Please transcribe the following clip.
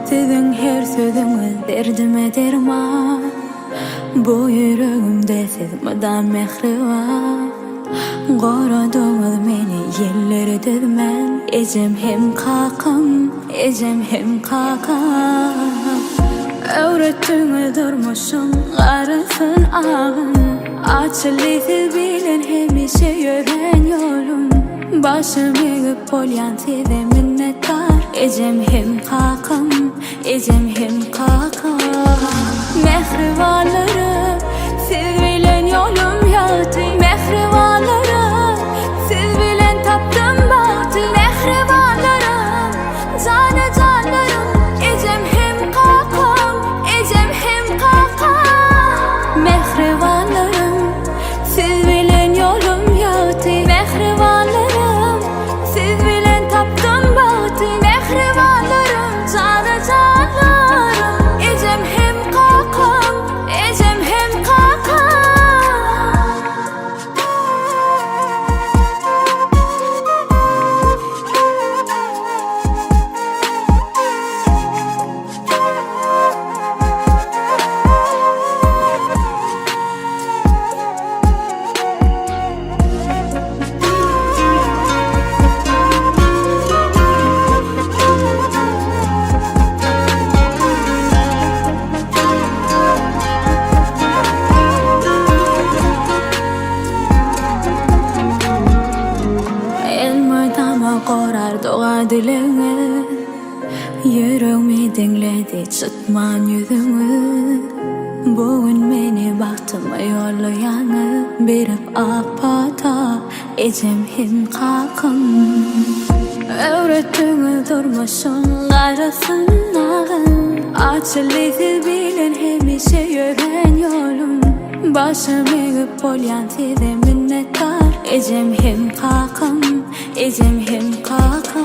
Siziň her sözüňiz derdime derman Bu ýüregimde siz mydam mähriban Goradyňyz meni ýelleri dözmän Ejem hem kakam, ejem hem kakam Öwretdiňiz durmuşyň garasyn agyn Açyldy siz bilen hemişe ýörän ýolum Başym egip bolýan size minnetdar Ejem hem kakam, ejem hem kakam Mähribanlarym, siz bilen ýolum ýagty Mähribanlarym, siz bilen tapdym bagty Mähribanlarym, jana-janlarym Ejem hem kakam, ejem hem kakam Mähribanlarym, Siz bilen ýolum ýagty Mähribanlarym Siz bilen tapdym bagty Mähribanlarym Jana janlarym Ejem hem kakam Ejem hem kakam. Elmydama gorar doga-dilegiňiz. Ýüregmi diňledi çytman ýüzüňiz Bu gün meni bagtyma ýollaýaňyz Berip ak pata ejem hem kakam Öwretdiňiz durmuşyň garasyn agyn Açyldy siz bilen hemişe ýörän ýolum Başym egip bolýan size minnetdar Ejem hem kakam, ejem hem kakam.